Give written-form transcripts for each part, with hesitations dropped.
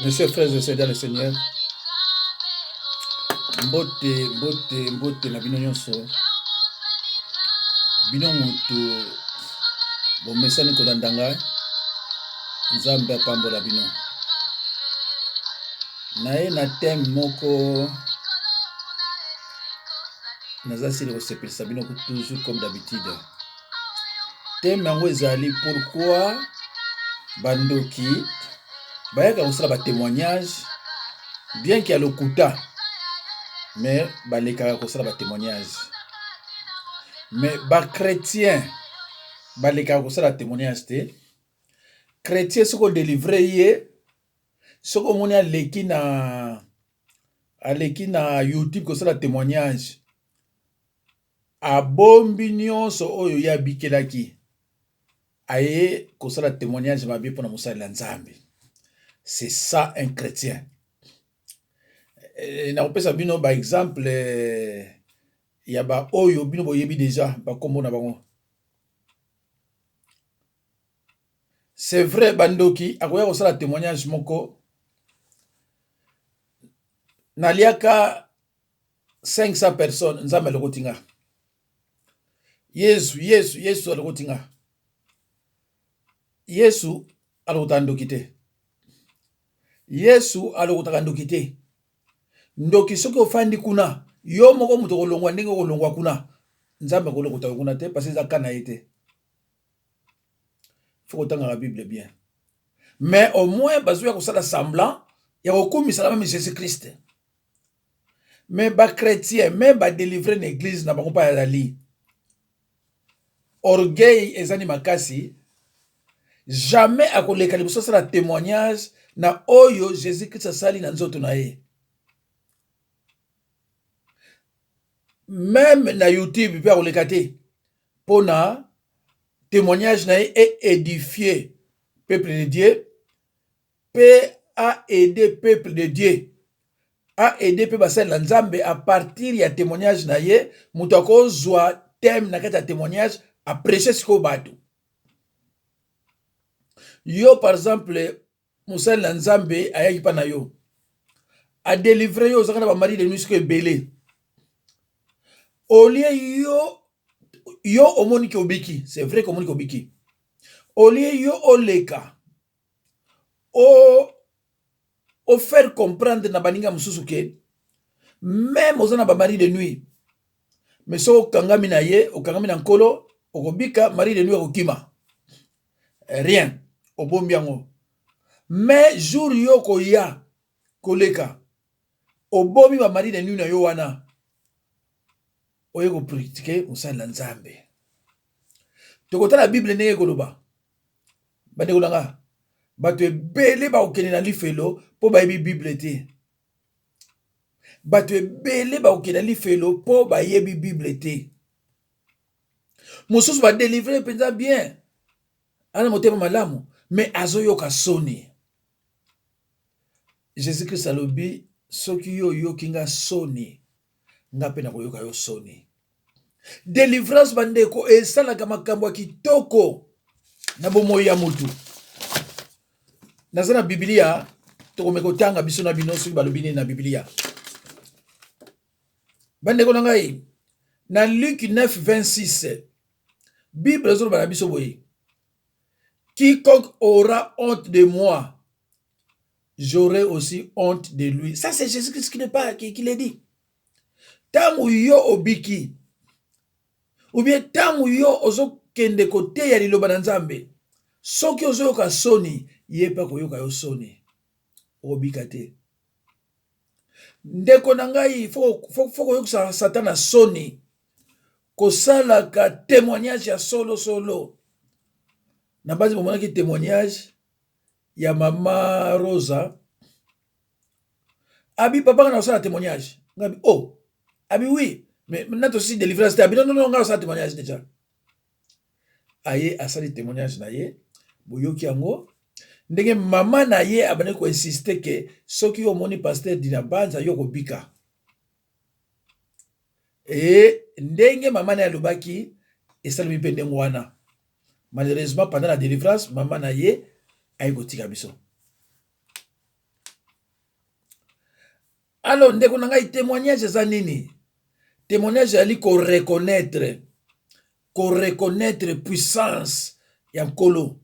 Mes chers frères et sœurs dans le Seigneur, mbote mbote mbote na bino nyonso, bino moto bomesani kolanda ngai, Nzambe apambola bino. Naye na thème moko naza sili kosepelisa bino toujours comme d'habitude. Thème yango ezali pourquoi bandoki bayaka kosala ba témoignage bien que ya lokuta mais balekaka kosala ba témoignage mais ba chrétien balekaka kosala témoignage te. Chrétien soki odelivre ye, soki omoni aleki na YouTube kosala témoignage, abombi nyonso oyo ye abikelaki, aye kosala témoignage mabe mpona mosali na Nzambe. C'est ça un chrétien. Nakopesa bino baexemple ya baoyo bino boyebi déjà bakombo na bango. C'est vrai, bandoki akoya kosala témoignage moko: naliaka 500 personnes, Nzambe alokoti nga, Yesu, Yesu, Yesu alokoti nga. Yesu alokotaka ndoki te. Yesu alokotaka ndoki te. Ndoki, soki ofandi kuna, yo moko moto okolongwa ndenge okolongwa kuna. Nzambe akolokota yo kuna te, parce eza ka na ye te. Faut kotangaka Bible bien. Mais au moins bazoya kosala semblant ya kokumisaka même Jésus Christ. Mais bachrétien, même badélivre na église na bango mpa azali, orgueil ezali makasi, jamais akoleka liboso asala témoignage na oyo Jésus Christ asali na nzoto na ye. Même na YouTube mpe akoleka te mpona témoignage na ye eédifie peuple de Dieu mpe aide peuple de Dieu, aide mpe basali na Nzambe à partir ya témoignage na ye. Moto akozwa thème na kati ya témoignage, aprêche sikoyo bato. Yo par exemple, mosali na Nzambe ayaki mpa na yo, adélivre yo, ozalaka na bamari de nuit sikoyo ebele. Olie yo, yo omoniki obiki, c'est vrai que omoniki obiki, olie yo oleka o ofaire comprendre na baninga mosusu ke même oza na bamari de nuit, mais soki okangami na ye, okangami na Nkolo, okobika, mari de nuit akokima. Rien, obombi yango. Mais jour yo koya koleka, obomi bamari de nuit na yo wana, oye kocritiquer mosali na Nzambe. Tokotala Bible ndenge ekoloba. Bandeko na nga, bato ebele bakokende na lifelo mpo bayebi Bible te. Bato ebele bakokende na lifelo mpo bayebi Bible te. Mosusu badélivre mpenza bien, ana motema malamu, mais azoyoka soni. Jésus Christ alobi: soki yo oyoki nga soni, nga mpe nakoyoka yo soni. Délivrance, bandeko, esalaka makambo ya kitoko na bomoi ya motu. Naza na Bibilia, tokomeka kotanga biso na bino soki balobi nini na Bibilia. Bandeko na ngai, na Luc 9 26, Bible ezoloba na biso boye: "Quiconque aura honte de moi, j'aurai aussi honte de lui." Ça, c'est Jésus Christ qui n'est pas qui le dit. Ntango yo obiki ou bien ntango yo ozokende koteya liloba na Nzambe, soki ozoyoka soni, ye mpe akoyoka yo soni, okobika te. Ndeko na ngai, faut koyokisa Satana soni kosalaka témoignage ya solo solo. Na basi bomonaki témoignage ya mama Rosa. Abi: "Papa, nga na kosala témoignage." Ngabi: "Oh." Abi: "Oui, mais na tosi délivrance te." Abi: "Non, non, non, nga kosala témoignage déjà." Aye asali témoignage na ye, boyoki yango ndenge mama na ye abandaki koinsiste ke soki omoni pasteur Dina Banza, yo kobika. E ndenge mama na ye alobaki, esalemi mpe ndenge wana. Malheureusement, pendant la délivrance, mama na ye aye kotika biso. Alors ndeko na ngai, témoignage eza nini? Témoignage ezali koreconnaitre, koreconnaitre puissance ya Nkolo.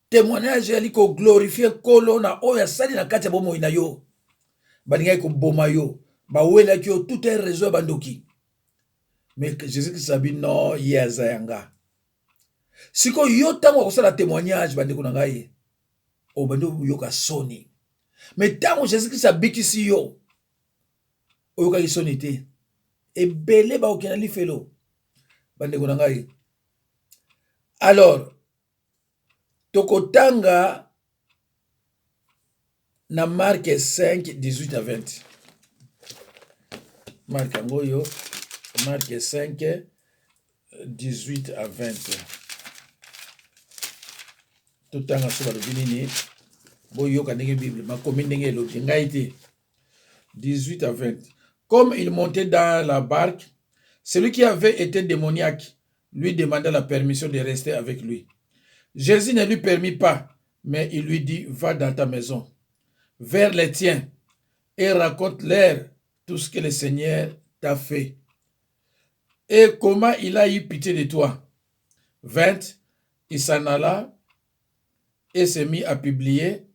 Témoignage ezali koglorifie Nkolo na oyo asali na kati ya bomoi na yo. Balingaki koboma yo, bawelaki yo tout un réseau ya bandoki, mais Jésus Christ abi non, ye aza ya nga. Sikoyo yo ntango akosala témoignage, bandeko na ngai, obandi oyoka soni. Mais ntango Jésus Christ abikisi yo, oyokaki soni te. Ebele bakokenda lifelo, bandeko na ngai. Alors tokotanga na Marc 5, 18 à 20. Marc yango oyo, Marc 5, 18 à 20. Totanga so balobi nini. Boyoka ndenge Bible makomi, ndenge elobi, ngai te. 18 à 20. Comme il montait dans la barque, celui qui avait été démoniaque lui demanda la permission de rester avec lui. Jésus ne lui permit pas, mais il lui dit: va dans ta maison, vers les tiens, et raconte-leur tout ce que le Seigneur t'a fait et comment il a eu pitié de toi. 20. Il s'en alla et s'est mis à publier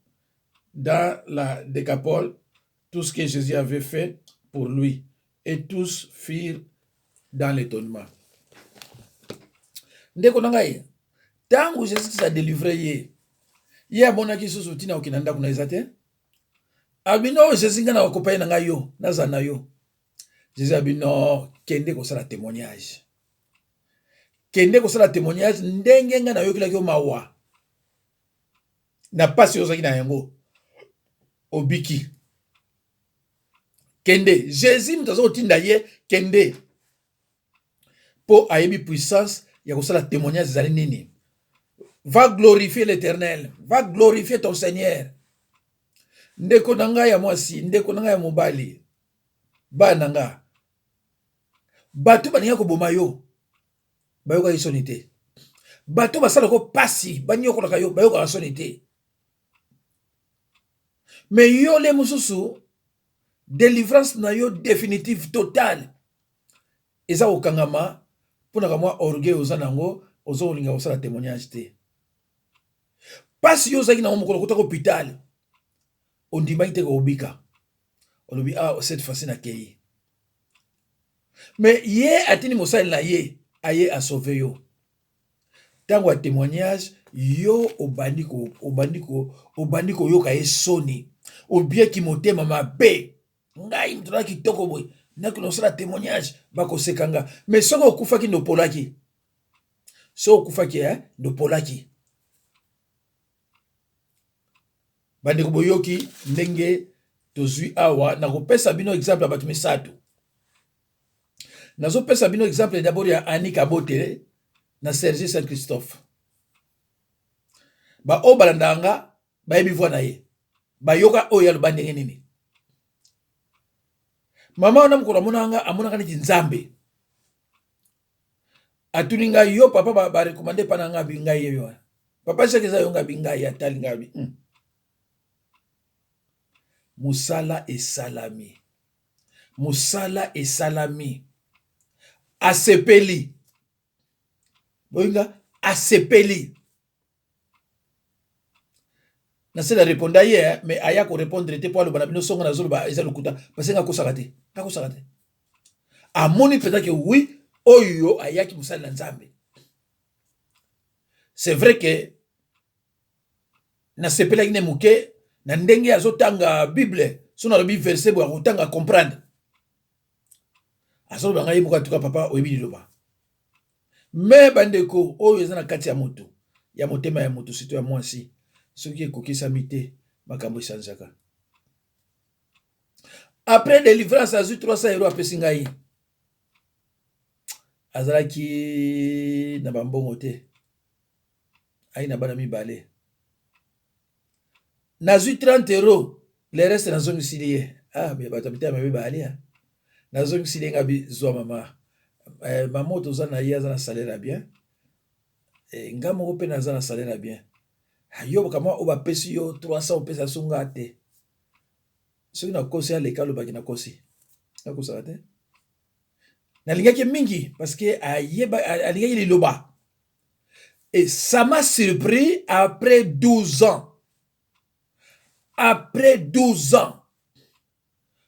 dans la Décapole tout ce que Jésus avait fait pour lui. Et tous furent dans l'étonnement. Ndeko na ngai, ntango Jésus Christ adélivre ye, ye amonaki susu ntina kokende ndako na eza te. Abi no, Jésus, ngai na bakopai na ngai, yo nazala na yo. Jésus abi no, kende kosala témoignage, kende kosala témoignage ndenge ngai nayokelaki yo mawa na pasi oyo ozalaki na yango, obiki. Kende. Jésus moto aza kotinda ye kende, mpo ayebi puissance ya kosala témoignage ezali nini. Va glorifier l'Éternel, va glorifier ton Seigneur. Ndeko na ngai ya mwasi, ndeko na ngai ya mobali, bana na nga, bato balingi koboma yo bayokaki soni te. Bato basalaka pasi, banyokolaka yo, bayokaka soni te. Mais yo le mosusu, délivrance na yo définitive, totale, eza kokangama mpona kamwa orgueil oza nango, oza kolinga kosala témoignage te. Mpasi yo ozalaki nango mokolo okotaka hôpital, ondimaki te kobika, olobi: ah, cette fois-ci nakei. Mais ye atindi mosali na ye, aye asauve yo. Ntango ya témoignage, yo obandi ko, obandi ko, obandi koyoka ye soni, obieki motema mabe. Ngai moto na kitoko boye, nakende kosala témoignage, bakoseka nga. Mais soki okufaki nde opolaki, soki okufaki nde opolaki. Bandeko, boyoki ndenge tozwi awa. Nakopesa bino exemple ya bato misato. Nazopesa bino exemple d'abord ya Ani Kabote na Sergi Saint Christophe. Baoyo balandaka nga bayebi voix na ye, bayoka oyo aloba ndenge nini. Mama wana, mokolo amonaka nga, amonaka neti Nzambe. Atuni ngai: yo papa barecommande mpa na ngai? Bi ngai ye wana, papa Jacques, eza yo? Ngai bi ngai. Atali ngai bi Mosala esalami, mosala esalami. Asepeli boyinga, asepeli. Nasela reponda ye, mais aya korépondre te, mpo aloba na bino songo nazoloba eza lokuta, parce nga akosaka te, akosaka te. Amoni mpenza ke oui, oyo ayaki mosali na Nzambe. C'est vrai ke nasepelaki ne moke na ndenge azotanga Bible. So nalobi verset boye, akotanga, comprendre. Azoloba ngai ye moko: atuka papa, oyebi liloba. Mais bandeko, oyo eza na kati ya moto, ya motema ya moto, surtout ya mwasi, soki ekokisami te, makambo esanzaka. Après délivrance, azwi 300 euro, apesi ngai. Azalaki na bambongo te, ai na bana mibale. Nazwi 30 euro, le reste nazongisili ye. Ah, bato ya mitema mabe baali. Nazongisili ye, nga zwa mama. Mama oyo toza na ye aza na salaire ya bien, nga moko mpe naza na salaire ya bien. Yo kamwa oyo bapesi yo 300, opesa so nga te. Soki nakosi aleka alobaki nakosi. Nakosaka te. Nalingaki mingi parce que ayeba alingaki liloba. Et ça m'a surpris après 12 ans. Après 12 ans.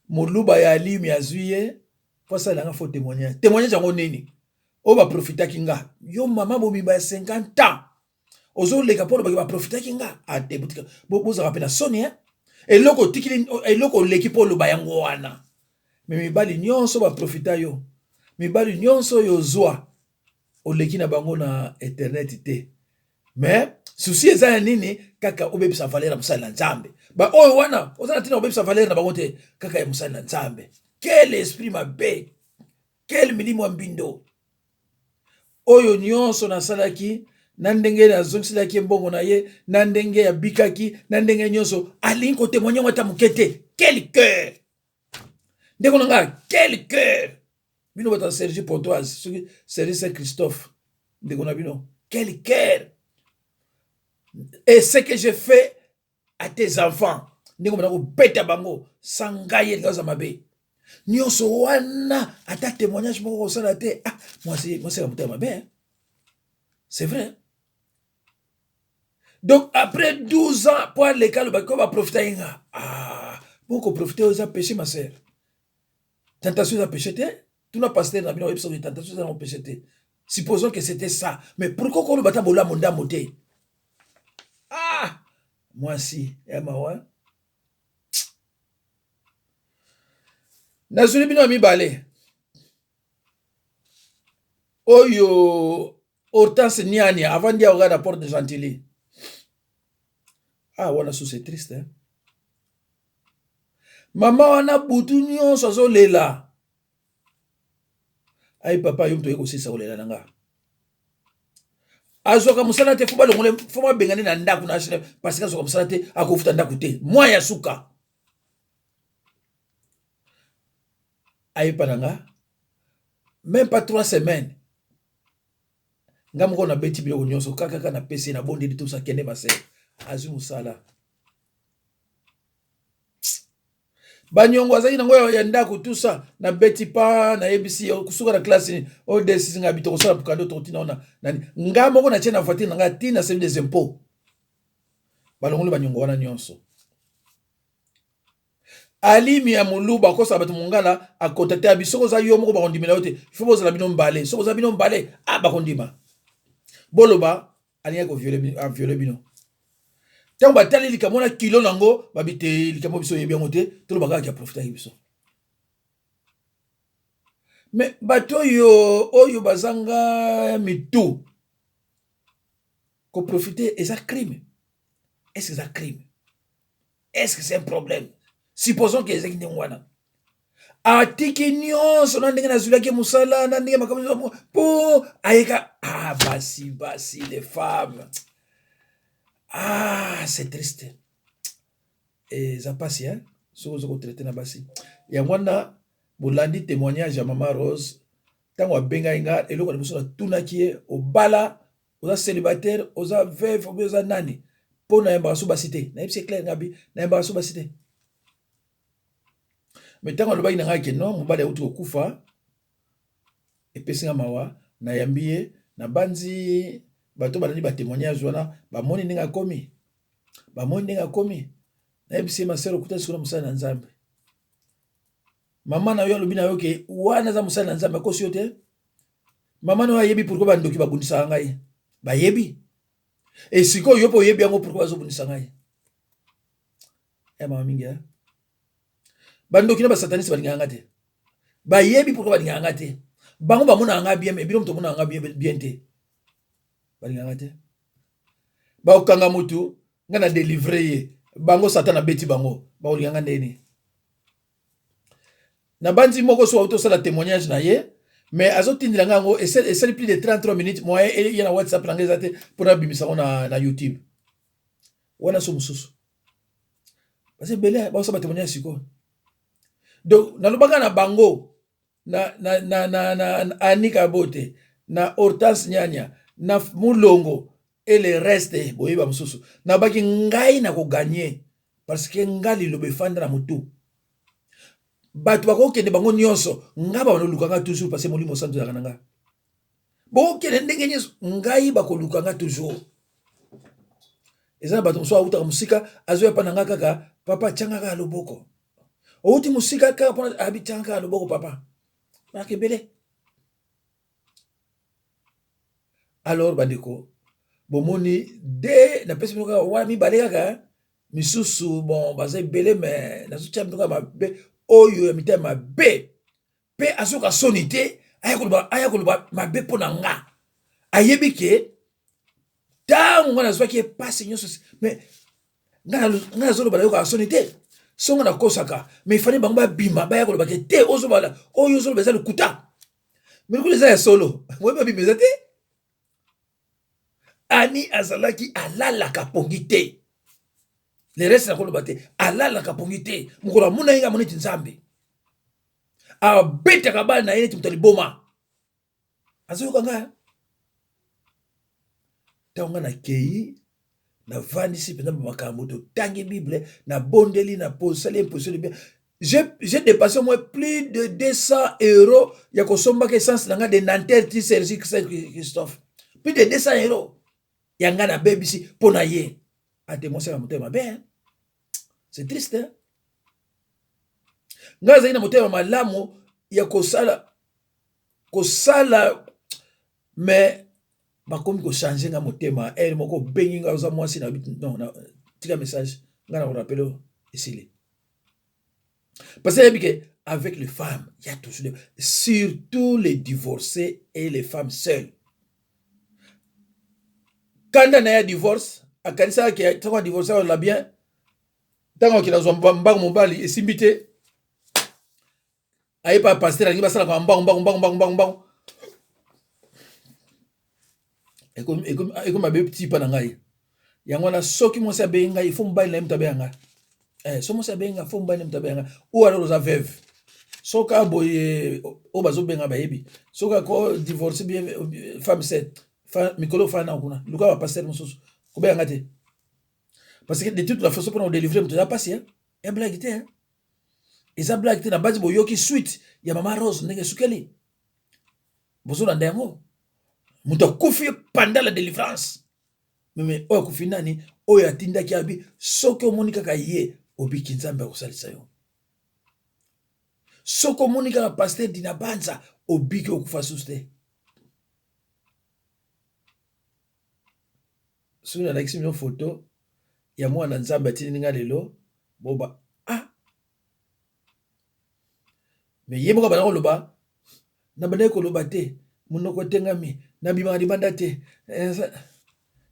Moluba ya alimi azwi ye mpo asalela nga faux témoignage. Témoignage yango nini? Oyo baprofitaki nga. Yo mama mobimba ya 50 ans. Ozoleka mpo olobaki baprofitaki nga. Ate ah, bozalaka mpe na soni hein? Eloko otikili eloko oleki mpo oloba yango wana. Me mibali nyonso baprofita yo. Mibali nyonso oyo ozwa oleki na bango na internet te. Mais souci eza ya nini? Kaka obebisa valeur ya mosali na Nzambe. Ba oyo wana oza na ntina obebisa valeur na bango te, kaka ya mosali na Nzambe. Quel esprit mabe, quel milimo ya mbindo. Oyo nyonso nasalaki na ndenge nazongiselaki ye mbongo na ye, na ndenge abikaki, na ndenge nyonso alingi kotemoigne yango ata moke te. Quel cœur! Ndeko na nga, quel cœur! Bino bato ya Sergi Pontoise, soki Sergi Saint Christophe, ndeko na bino, quel cœur! Et ce que je fais à tes enfants, ndenge obanda kobeta bango sans ngai elinga oza mabe. Nyonso wana ata témoignage moko kosala te. Ah, mwasi mwasi ya motema mabe. Hein? C'est vrai. Donc après 12 ans po aleka alobaki ko baprofita ye nga. Ah, bon koprofite oyo eza péché ma sœur. Tentation eza péché te. Tuna pasteur na bino oyebisa que tentation eza nango péché te. Supposons que c'était ça. Mais pourquoi koloba ata bolamu ndambo te? Ah, mwasi ya mawa. Nazuli bino ya mibale. Oyo Hortense Niania avant dia oga na porte de Gentilly. Ah wana sous c'est triste hein. Mama wana butu nyonso azolela. Ai papa yo moto oye kosilisa kolela na nga. Azwaka mosala te fo balongole fo babengane na ndako na HLM parce que azwaka mosala te akofuta ndako te. Mwa ya suka. Ayepa na nga même pas 3 semaines nga moko nabeti biloko nyonso kaka napesi ye, nabondeli tosa kende masere azwi mosala. Banyongo azalaki nango ya ndako tout ça nabeti pa nayebisi ye suka na classe nini oyo desisi nga bi tokosala kado tokotina wana nani nga moko natie na voiture na ngai tina service des impôts balongoli banyongo wana nyonso. Alimi ya moluba akosala bato mongala akontakte abi soki oza yo moko bakondimela yo te, ifo bozala bino mbale. Soki oza bino mbale a bakondima boloba alingaki koviole bino. Ntango batali likambo wana kilo nango babi te likambo biso oyebi yango te, toloba kaka aprofitaki biso. Me bato oyo oyo bazanga mitu koprofite eza crime. Est-ce eza crime? Est-ce que c'est un problème? Supposons que ezalaki ndenge wana atiki nyonso na ndenge nazwilaki mosala na ndenge makambo mpo ayeka. Ah basi basi, les femmes, ah c'est triste, eza mpasi hein soki oza kotraite na basi yango wana. Bolandi témoignage ya mama Rose. Ntango abengai nga, eloko na biso natunaki ye: obala, oza célibataire, oza veuve obi oza nani? Mpo nayambaka so basi te. Nayebisi clair nga bi nayambaka so basi te. Me ntango alobaki na ngai ke non, mobali auti kokufa, epesi nga mawa, nayambi ye. Nabanzi bato balandi batémoignage wana bamoni ndenge akomi, bamoni ndenge akomi. Nayebisi ye: ma sœur, okuta sikoyo na mosali na Nzambe. Mama na yo alobi na yo ke wana aza mosali na Nzambe, akosi yo te. Mama na yo ayebi pourquoi bandoki babundisaka ngai, bayebi. E sikoyo yo mpe oyebi yango pourquoi bazobundisa ngai. Ya mama mingi eh? Bandoki na basataniste balingaka nga te, bayebi pourquoi balingaka nga te. Bango bamonaka nga bien, mais bino moto omonaka nga bien te. Balingaka nga te. Bakokanga motu nga na délivre ye, bango Satan abeti bango, bakolinga nga ndeni? Nabanzi moko so auti osala témoignage na ye, mais azotindela nga yango esali plus de 33 minutes. Moyen ye na WhatsApp na ngai eza te mpona abimisa yango na YouTube wana. So mosusu baza ebele baosala batémoignage sikoyo. Donc nalobaka na bango na Anika Bote, na Hortense Nyanya, na Mulongo et le reste boyeba mosusu, nabaki ngai na koganye parce que nga liloba efanda na motu. Bato bakokende bango nyonso, nga bakoluka nga toujours parce que Molimo Santu ezalaka na nga. Bokokende ndenge nyonso, ngai bakoluka nga toujours. Eza na bato mosusu awutaka mosika, azoya mpa na nga kaka, papa tyanga kaka loboko. Owuti mosika kaka mpona abi tyanga kaka loboko papa. Baka ebele. Alors bandeko, bomoni de napesi bino kaka wana mibale kaka, misusu bon baza ebele me nazotia bino kaka mabe oyo ya mitema mabe mpe azoka soni te, aya koloba mabe mpo na nga. Ayebi ke ntango nga nazwaki ye mpasi nyonso, me nga nazoloba nayokaka soni te, so nga nakosaka, me ifani bango babima baya koloba ke te, ozoloba oyo ozoloba eza lokuta, me lokola eza ya solo moyebi babima eza te. Ani azalaki alalaka pongi te, le reste nakoloba te, alalaka pongi te. Mokolo amona ye nga amoni neti Nzambe, abetaka bana na ye neti moto ya liboma, azoyoka nga. Ntango nga nakei navandisi mpenza makambo, totangi Bible, nabondeli, nasali imposition de bien. J'ai dépassé au moins plus de 200 euros ya kosombaka essence na nga de Nanterre ti Cergy Saint Christophe, plus de 200 euros ya nga nabebisi mpo na ye. Atemosaka motema mabe, hein? C'est triste, hein? Nga azalaki na motema malamu ya kosala kosala, mais bakomi kochange nga motema. Ere moko obengi nga oza mwasi na non, na, tika message nga na korapele esili, parce que yebi ke avec les femmes il y a toujours, surtout les divorcés et les femmes seules. Kanda na ya divorce, akanisaka ke ntango adivorce la bien, ntango akenda kozwa mbango mobali esimbi te, aye pa pasteur alingi basalaka mbango mbango mbango mbango mbango mbango, ekomi mabe tipa na ngai. Yango wana soki mwasi abengi ngai, ifo mobali na ye moto abenga ngai. So mwasi abengi ngai, fo mobali na ye moto abenga ngai, ou alors oza veuve. Soki aboye oyo bazobenga bayebi, soki ako divorce bien femme seule, mikolo ofanda na kuna, luka ba pasteur mosusu, kobenga ngai te, parce que de toute la façon mpona kodélivre moto eza mpasi, ya blague te, eza blague te. Na basi boyoki suite ya mama Rose ndenge esukeli, bozolanda yango, moto akufi pendant la délivrance. Meme oyo akufi nani? Oyo atindaki abi, soki omoni kaka ye obiki, Nzambe akosalisa yo. Soki omoni kaka pasteur Dina Banza obiki, okufa susu te. Soki nalakisi bino foto ya mwana Nzambe atindi nga lelo, boba ah, me ye moko abanda koloba, nabandaki koloba te, monoko etengami, nabimaka libanda te,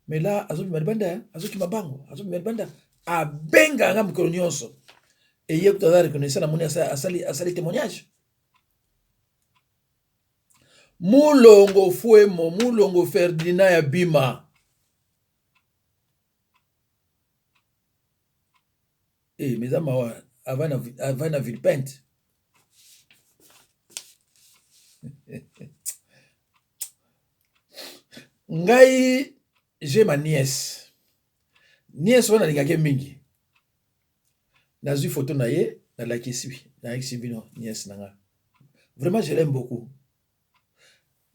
mais là azobima libanda, azokima bango, azobima libanda, abengaka nga mokolo nyonso. Eye kutu aza reconnaissant, namoni asali témoignage. Mulongo Fuemo, Mulongo Ferdinand ya Bima. Eh, mais eza mawa, avant na Villepinte. Ngai j'ai ma nièce. Nièce wana nalingaki mingi. Nazwi photo na ye, nalakisi bino nièce na nga. Vraiment je l'aime beaucoup.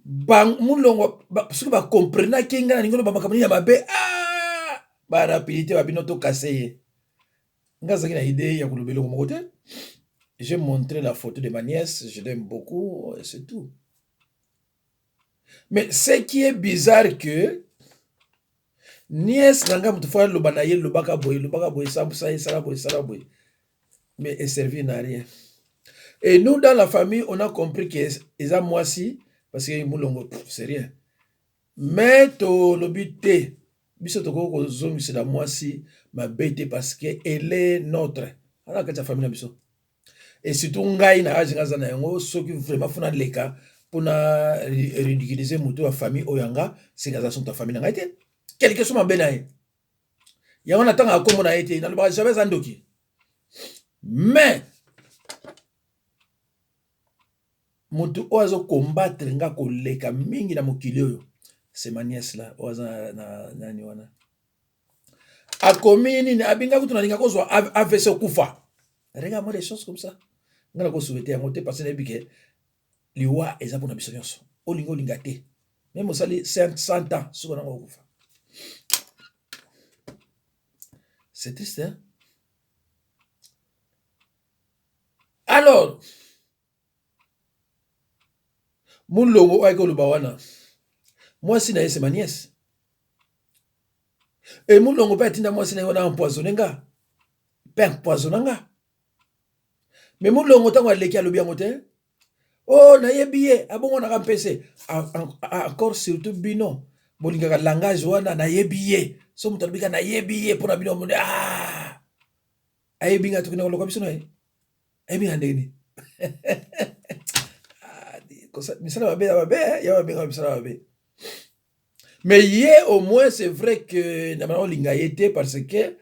Mulongo soki bakomprenaki ngai nalingi oloba makambo nini ya mabe, ah, barapidité babino tokase ye. Nga azalaki na idée ya koloba eloko moko te. J'ai montré la photo de ma nièce, je l'aime beaucoup, c'est tout. Mais ce qui est bizarre que nièce na ngai moto fo aloba na ye, lobaka boye, lobaka boye, sambusa ye, sala boye, sala boye, mais eservi na rien. Et nous dans la famille on a compris que eza mwasi, parce que Mulongo c'est rien. Mais tolobi te, biso tokoki kozongisela mwasi mabe te, parce que elle est notre, aza kati ya famille na biso. Et surtout ngai na age nga aza na yango, soki vraiment funa leka mpona ridiculiser moto ya famille oyo yanga, senge aza so moto ya famille na ngai te, quelque soit mabe na ye. Yango natangaka nkombo na ye te, nalobaka jamais aza ndoki. Mais moto oyo azokombattre nga koleka mingi na mokili oyo, c'est ma nièce là, oyo aza na nani wana, akomi nini, abinga kutu nalinga kozwa AVC okufa. Regarde-moi des choses comme ça. Nga nako souhaiter yango te parce que nayebi ke liwa eza pona biso nyonso. Olinga olinga te. Meme osali 100 ans suka nango okufa. C'est triste hein? Alors Mulongo oyo ayaki koloba wana mwasi na ye c'est ma nièce. Et Mulongo pe atinda mwasi na ye wana empoisonner nga. Pe empoisonna nga. Mais Mulongo ntango aleki alobi yango te. Oh nayebi ye abongonaka mpese. Encore surtout bino bolingaka langage wana nayebi ye. So moto alobi ka nayebi ye mpo na bino omoni ah ayebi nga tokende koloka biso na ye. Ayebi nga ndenge nini? Ah, misala mabe ya mabe ya mabe nga misala mabe. Mais ye au moins c'est vrai que na bana olinga ye te parce que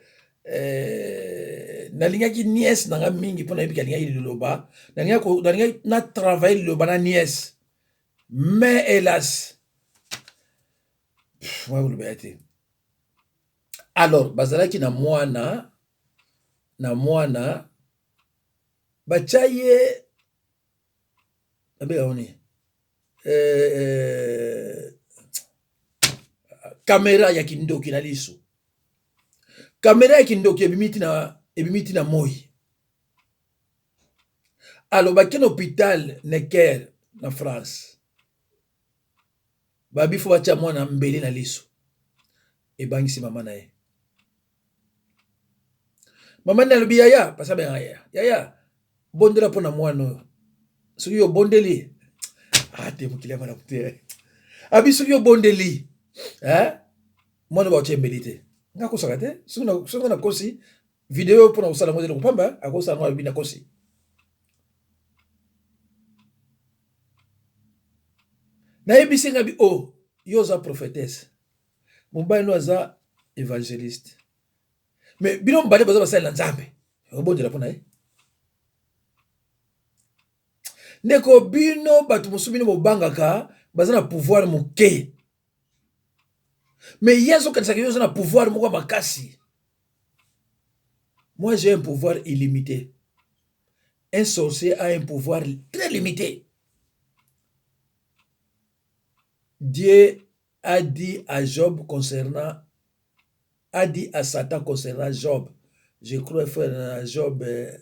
euh, nalingaki nièce na nga mingi mpo nayebi ke alingaki liloba nalingaki na travailler liloba na nièce mais hélas mwa koloba ya te alors bazalaki na mwana na mwana batya ye babengaka nini eh, kamera ya kindoki na liso kamera ya kindoki ebimi ti na ebimi ti na moi alobaki na hôpital Necker na France babi fo batya mwana mbeli na liso ebangisi mama na ye mama nde alobi yaya pasi abengaka yaya yaya bondela mpo na mwana oyo soki yo obondeli ah te mokili ya malamu te abi soki obondeli eh? mwana baotya embeli te nga akosaka te soki nga nakosi video mpo na kosala yango te lokopamba akosala yango alobi nakosi nayebisi nga bi o oh, yo oza prophetesse mobali no aza evangeliste mais bino mibale boza basali na nzambe obondela mpo na ye ndeko bino bato mosusu bino bobangaka baza na pouvoir moke mais ye azokanisaka yo oza na pouvoir moko ya makasi moi j'ai un pouvoir illimité un sorcier a un pouvoir très limité Dieu a dit à Job concernant a dit à Satan concernant Job. Je crois frère Job euh,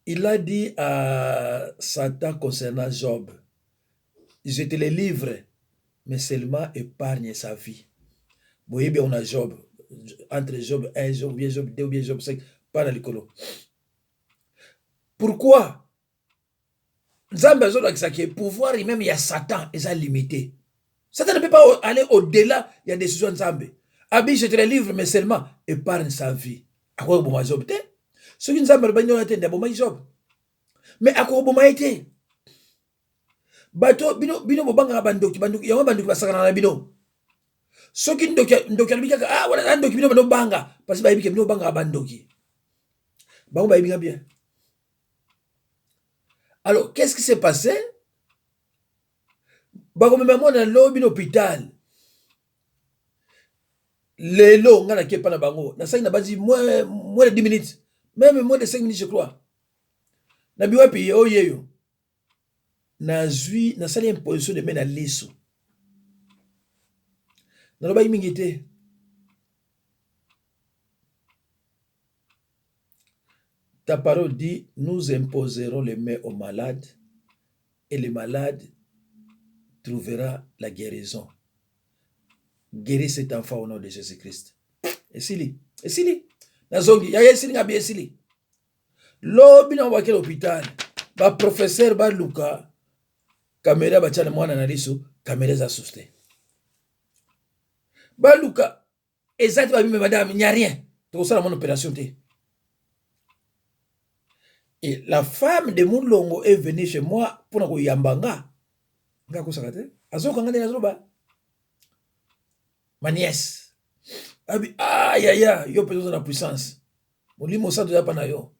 il a dit à Satan concernant Job, je te le livre, mais seulement épargne sa vie. Boyebi on a Job, entre Job 1, Job, bien Job 2, bien Job 5, pas na likolo. Pourquoi Nzambe azolakisa ke pouvoir meme ya Satan eza limite. Satan ne peut pas aller au-delà ya décision ya Nzambe. Abi je te le livre mais seulement épargne sa vie. Akoki koboma Job te. Soki Nzambe alobaki ndenge wana te nde abomaki Job. Mais akoki koboma ye te. Bato bino bino bobangaka bandoki bandoki yango bandoki basakanaka na bino. Soki ndoki ndoki alobi kaka ah wana ndoki bino bano banga parce que bayebi ke bino bobangaka bandoki. Bango bayebi nga bien. Alors, qu'est-ce qui s'est passé? Bakomema mwana lobi na hôpital. Lelo nga nake epa na bango nasali na banzi moins, moins de 10 minutes même moins de 5 minutes je crois nabi wapi ye oyo yeyo nazwi nasali imposition de main na liso nalobaki mingi te Ta parole dit, nous imposerons les mains aux malades et le malade trouvera la guérison. Guéris cet enfant au nom de Jésus-Christ. Esili, esili. Nazongi, yaya esili ngabi esili. Lobi na bakela hôpital, ba professeur baluka kamera batia na mwana na liso, kamera eza susu te. Baluka eza te babime madame il n'y a rien tokosala mwana opération te et la femme de mulongo est venue chez moi mpona koyamba nga nga akosaka te azokanga nde nazoloba ma nièce abi ah yaya yo mpenza oza na puissance molimo santo eza mpa na yo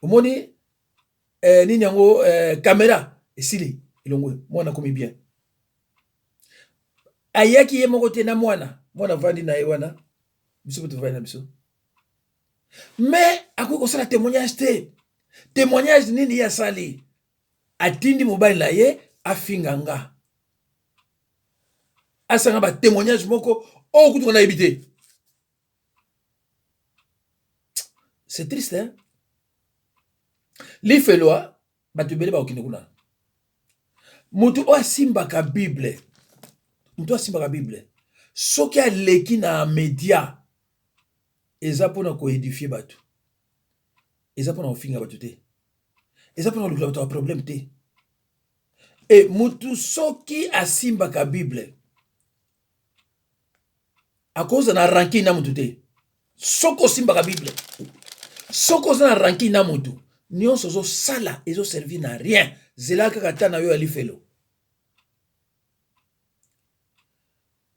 omoni eh, nini yango eh, kamera esili elongwe mwana akomi bien ayaki ye moko te na mwana mwana avandi na ye wana biso mpe tovandi na biso mais akoki kosala témoignage te. Témoignage nini ye asali? Atindi mobali na ye afinga nga. Asanga ba témoignage moko oyo kutu nga nayebi te. C'est triste hein? Lifelo bato ebele bakokende kuna. Moto oyo asimbaka Bible, moto oyo asimbaka Bible soki aleki na media eza mpona koedifie bato, eza mpona kofinga bato te, eza mpona kolukela bato ya problème te. E motu soki asimbaka Bible akozala na rancune na motu te. Soki osimbaka Bible, soki oza na rancune na motu, nyonso ozosala ezoservir na rien. Zela kaka ta na yo ya lifelo.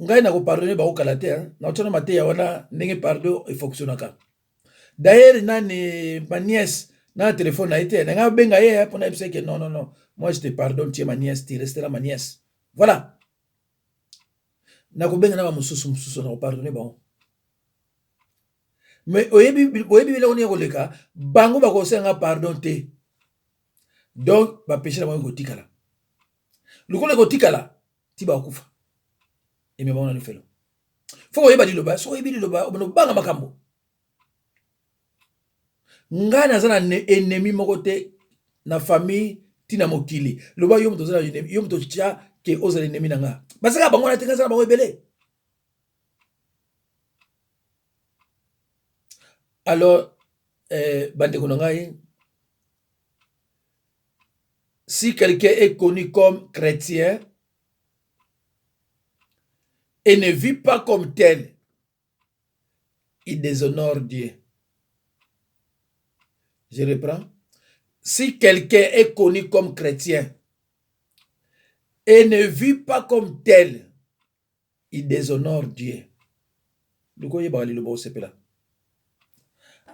Ngai nakopardonne bango kala te, nakotia na mateya wana ndenge pardon efonctionnaka. D'ailleurs nani ma nièce na telefone na ye te, na ngai abenga ye mpo nayebisa ye ke non non non, moi je te pardonne, tu es ma nièce, tu resteras ma nièce. Voilà. Nakobenga na bamosusu mosusu nakopardonne bango. Mais oyebi oyebi biloko nini koleka bango bakosenga pardon te. Donc ba péché na bango ekotikala. Lokola ekotikala ti bakokufa. Emema bango na lifelo. Fo koyeba liloba, soki oyebi liloba obanda kobanga makambo. Ngai naza na ennemi moko te na famille ti na mokili. Loba yo moto oza na yo moto otya ke ozala ennemi na nga. Bazalaka bango wana te, ngai naza na bango ebele. Alors bandeko na ngai, si quelqu'un est connu comme chrétien et ne vit pas comme tel, il déshonore Dieu. Je reprends. Si quelqu'un est connu comme chrétien et ne vit pas comme tel, il déshonore Dieu.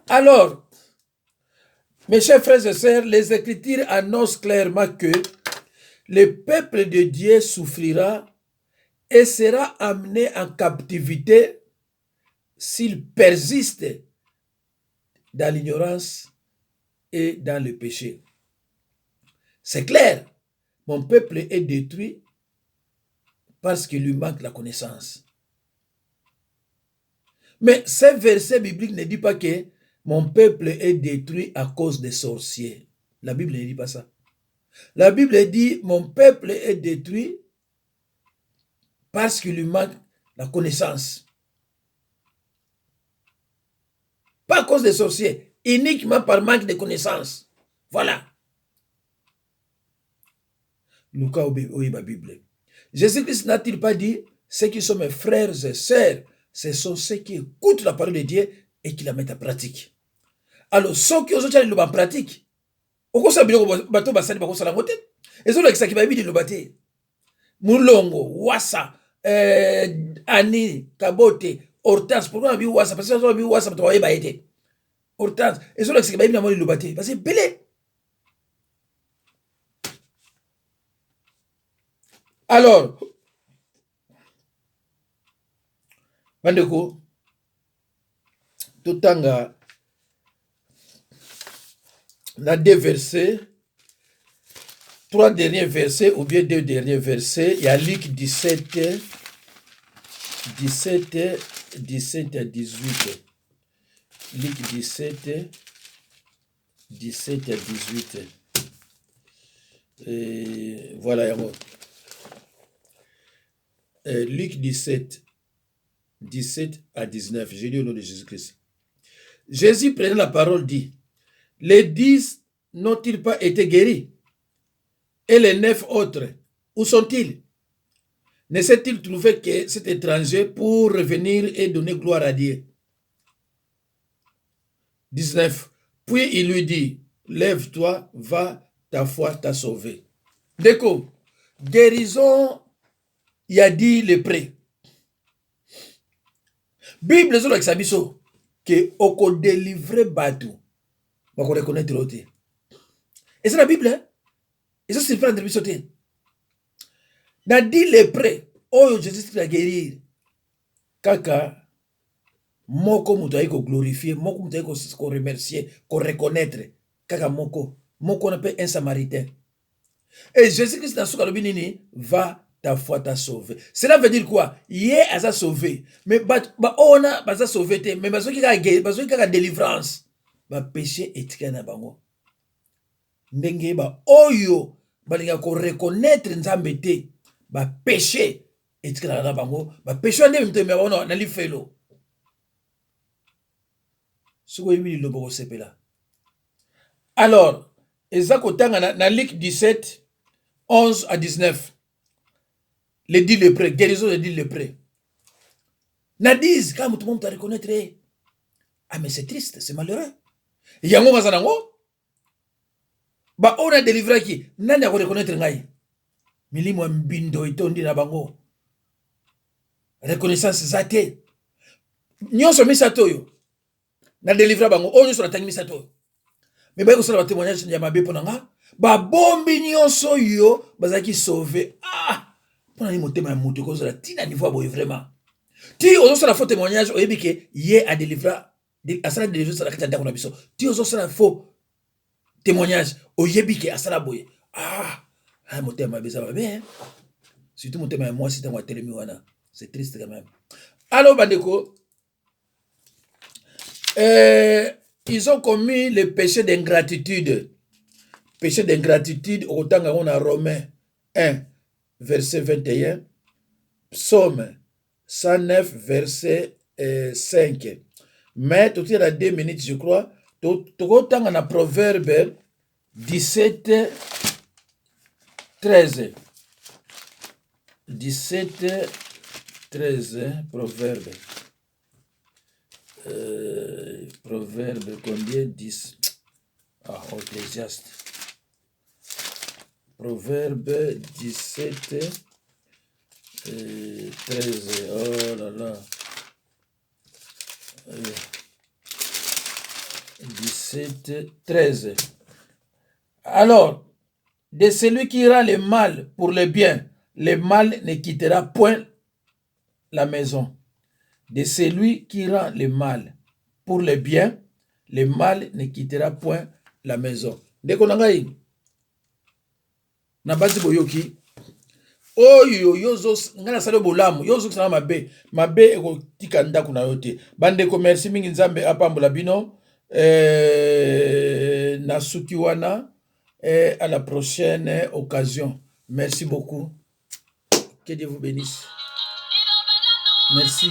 Alors, mes chers frères et sœurs, les Écritures annoncent clairement que le peuple de Dieu souffrira et sera amené en captivité s'il persiste dans l'ignorance et dans le péché. C'est clair, mon peuple est détruit parce qu'il lui manque la connaissance. Mais ce verset biblique ne dit pas que mon peuple est détruit à cause des sorciers. La Bible ne dit pas ça. La Bible dit mon peuple est détruit parce qu'il lui manque la connaissance. Pas à cause des sorciers, uniquement par manque de connaissance. Voilà. Luka oyeba Bible. Jésus-Christ n'a-t-il pas dit, ceux qui sont mes frères et sœurs, ce sont ceux qui écoutent la parole de Dieu et qui la mettent en pratique. Alors, soki ozotia liloba en pratique, okosala biloko bato basali bakosala yango te. Ezolakisaki bayebi liloba te. Mulongo, Wasa, Ani, Kabote, Hortense. Pourquoi babi Wasa? Parce que babi Wasa bato bayeba ye te. Hortense, ezolakisaki bayebi na mwa liloba te. Parce que ebele. Alors, bandeko, totanga na deux versets, trois derniers versets ou bien deux derniers versets. Il y a Luc 17, 17, 17 à 18. Luc 17, 17 à 18. Et voilà, yango. Luc 17, 17 à 19. J'ai lu au nom de Jésus-Christ. Jésus prenant la parole dit, les 10 n'ont-ils pas été guéris? Et les 9 autres, où sont-ils? Ne s'est-il trouvé que cet étranger pour revenir et donner gloire à Dieu? 19. Puis il lui dit, lève-toi, va, ta foi t'a sauvé. Ndeko, guérison, il a dit le pré. Bible ezolakisa biso ke okodelivre bato bakoreconnaître yo te. Eza na Bible, hein? Ezo surprendre biso te. Na dit lépreux oyo Jésus a guérir kaka moko moto ayi koglorifier, moko moto ayi koremercier, koreconnaître. Kaka moko. Moko wana mpe un samaritain. Et Jésus-Christ na suka alobi nini? Va ta foi t'a sauvé. Cela veut dire quoi? Ye aza sauvé. Mais ba ba oyo wana baza sauvé te, mais bazoki kaka bazoki kaka délivrance. Ba péché etikali na bango. Ndenge ba oyo balingaka ko reconnaître Nzambe te, ba péché etikalaka na bango, ba péché wana nde mito emema bango na lifelo. Soki oyebi liloba okosepela. Alors, eza kotanga na, na Luc 17, 11 à 19. Les dix lépreux, guérison des dix lépreux. Na 10, kaka moto moko moto areconnaître ye. Ah mais c'est triste, c'est malheureux. Yango ngaza nango baoyo na delivraki nani akoreconnaître ngai? Milimo ya mbindo etondi na bango, reconnaissance eza te. Nyonso misato oyo na delivra bango, oyo nyonso natangi misato oyo, me baye kosala batémoignage ya mabe mpo na nga, babombi nyonso oyo bazalaki sauve. Ah, mpo na nini motema ya moto ekozala ntina niveau ya boye? Vraiment, ti ozosala faux témoignage, oyebi ke ye adelivra, asala délivrance na kati ya ndako na biso, ti ozosala faux témoignage, oyebi ke asala boye. Ah, ah motema mabe eza mabe, surtout motema ya mwasi ntango atelemi wana, c'est triste quand même. Alors bandeko, ils ont commis le péché d'ingratitude. Péché d'ingratitude okotanga yango na Romain 1 verset 21, Psaume 109 verset 5. Mais totikala na 2 minutes, je crois. Tokotanga na Proverbe 17 13, 17 13, Proverbe, Proverbe combien? 10, ah, Ecclésiaste, Proverbe 17 13, oh là là, 17 13. Alors, de celui qui rend le mal pour le bien, le mal ne quittera point la maison. De celui qui rend le mal pour le bien, le mal ne quittera point la maison. Ndeko na ngai, na basi boyoki oyo yo ngai nasali bolamu, yo ozokisana mabe, mabe ekotika ndako na yo te. Bandeko, merci mingi, Nzambe apambola bino. Nasuki wana, à la prochaine occasion. Merci beaucoup, que Dieu vous bénisse, merci.